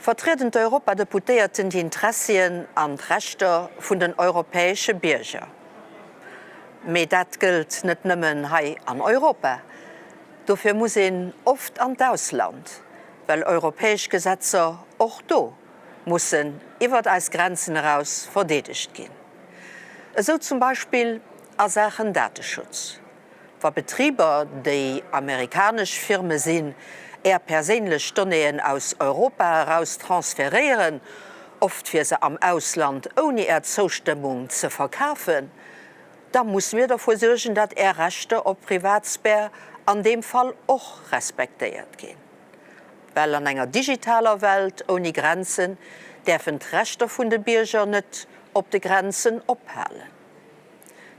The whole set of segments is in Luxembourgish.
vertrieden d'Europadeputéierten d'Interessien an d'Rechter vun den europäesche Bierger. Mee dat gëllt net nëmmen hei an Europa. Dofir muss een oft an d'Ausland, well europäesch Gesetzer och do mussen iwwert eis Grenzen eraus verdeedegt ginn. Esou zum Beispill a Saachen Dateschutz. Wa Betriber, déi amerikanesch Firme sinn, Är perséinlech Donnéeën aus Europa eraus transferéieren, oft fir se am Ausland ouni Är Zoustëmmung ze verkafen, da musse mir derfir suergen, datt Är Rechter op Privatsphär an deem Fall och respektéiert ginn. Well an enger digitaler Welt ouni Grenzen däerfen d'Rechter vun de Bierger net op de Grenzen ophalen.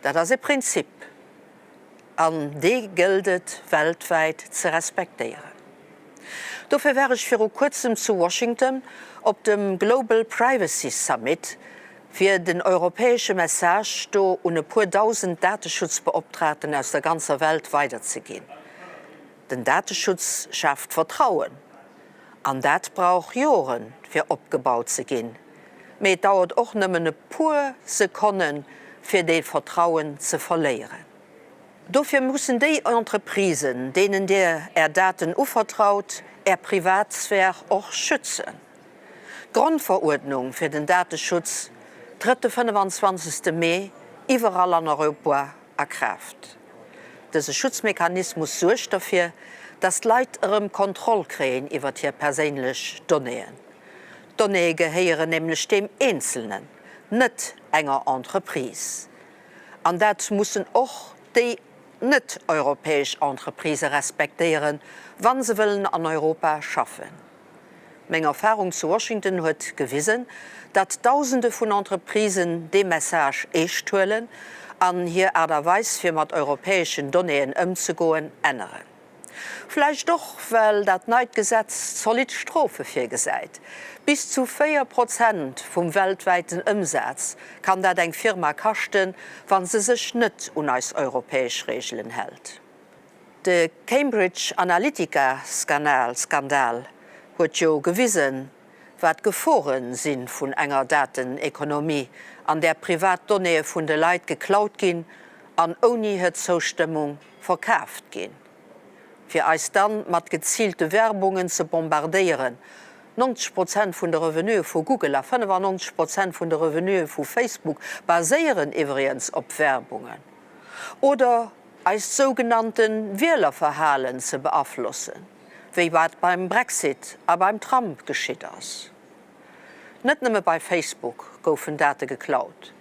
Dat ass e Prinzip, an dee gëllt et weltwäit ze respektéieren. Dofir war ech viru kuerzem zu Washington op dem Global Privacy Summit, fir den europäesche Message do un e puer dausend Dateschutzbeoptraagten aus der ganzer Welt weiderzeginn. Den Dateschutz schaaft Vertrauen, an dat brauch Joren, fir opgebaut ze ginn. Mee et dauert och nëmmen e puer Sekonnen, fir dee Vertrauen ze verléieren. Dofir mussen déi Entreprisen, deenen Dir Är Daten uvertraut, Är Privatsphär och schützen. D'Grondveruerdnung fir den Dateschutz trëtt de 25. Mee iwwerall an Europa a Kraaft. Dëse Schutzmechanismus suergt derfir, dass d'Leit erëm Kontroll kréien iwwert hir perséinlech Donnéeën. D'Donnéeë gehéieren nämlech deem Eenzelnen, net enger Entreprise. An dat mussen och déi net-europäesch Entreprisë respektéieren, wa se wëllen an Europa schaffen. Meng Erfarung zu Washington huet gewisen, datt Dausende vun Entreprisen dee Message eescht huelen an hir Aart a Weis fir mat europäeschen Donnéeën ëmzegoen änneren. Vläicht och, well dat neit Gesetz zolidd Strofe virgesäit. Bis zu 4 Prozent vum weltwäiten Ëmsaz kann dat eng Firma kaschten, wa se sech net un eis europäesch Reegelen hält. De Cambridge Analytica-Skanal Skandal huet jo gewisen, wat d'Gefore si vun enger Datenekonomie, an där privat Donnéeë vun de Leit geklaut ginn an ouni hir Zoustëmmung verkaaft ginn, fir eis dann mat geziilte Werbungen ze bombardéieren. 90 Prozent vun de Revenuë vu Google a 95 Prozent vun de Revenuë vu Facebook baséieren iwwregens op Werbungen. Oder eist sougenannte Wielerverhalen ze beaflossen, wéi wat beim Brexit a beim Trump geschitt ass. Net nëmme bei Facebook goufen Date geklaut.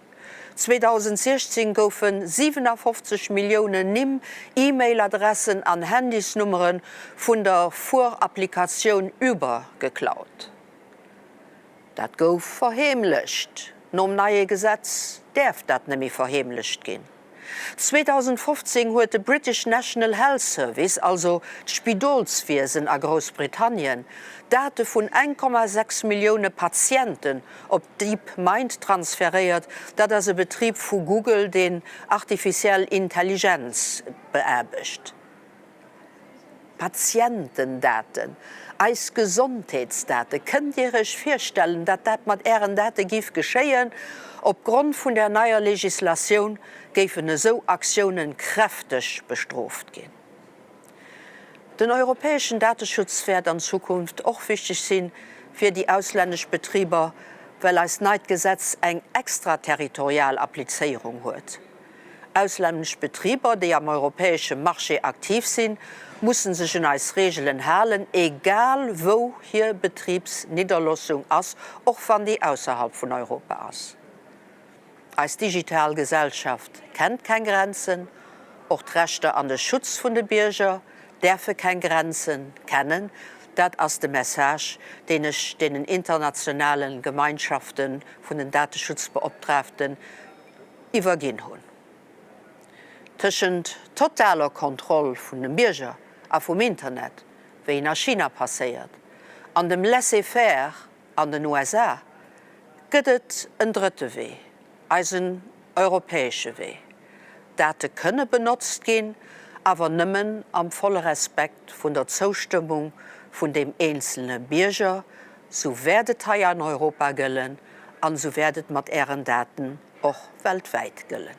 2016 goufe 57 Milliounen Nimm, E-Mail-Adressen an Handysnummere vun der Fuerapplikatioun Uber geklaut. Dat gouf verheemlecht. Nom neie Gesetz däerf dat net méi verheemlecht ginn. 2015 huet de British National Health Service, also d'Spidolswiesen a Groussbritannien, Date vun 1,6 Millioune Patienten op DeepMind transferéiert. Dat ass e Betrib vu Google, deen artificiell Intelligenz beaarbecht. Patientendaten, eis Gesondheetsdate, kënnt Dir Iech virstellen, datt dat mat Ären Date giff geschéien? Op Grond vun der neier Legislatioun géifen esou Aktiounen kräfteg bestrooft ginn. Den europäeschen Dateschutz wäert an Zukunft och wichteg sinn fir déi auslännesch Betriber, well eist neit Gesetz eng extraterritorial Applizéierung huet. Auslännesch Betriber, déi am europäesche Marché aktiv sinn, mussen sech un eis Reegelen halen, egal wou hir Betribsnidderlossung ass, och wann déi ausserhalb vun Europa ass. Eis digital Gesellschaft kennt keng Grenzen, och d'Rechter an de Schutz vun de Bierger däerfe keng Grenze kennen. Dat ass de Message, deen ech deenen internationale Gemeinschafte vun den Dateschutzbeoptraagten iwwerginn hunn. Tëschent totaler Kontroll vun dem Bierger a vum Internet, wéi en a China passéiert, an dem Laissez-faire an den USA, gëtt et en drëtte Wee, eisen europäesche Wee. Date kënne benotzt ginn, awer nëmmen am volle Respekt vun der Zoustëmmung vun deem eenzelne Bierger. Sou wäert et hei an Europa gëllen an sou wäert et mat Ären Daten och weltwäit gëllen.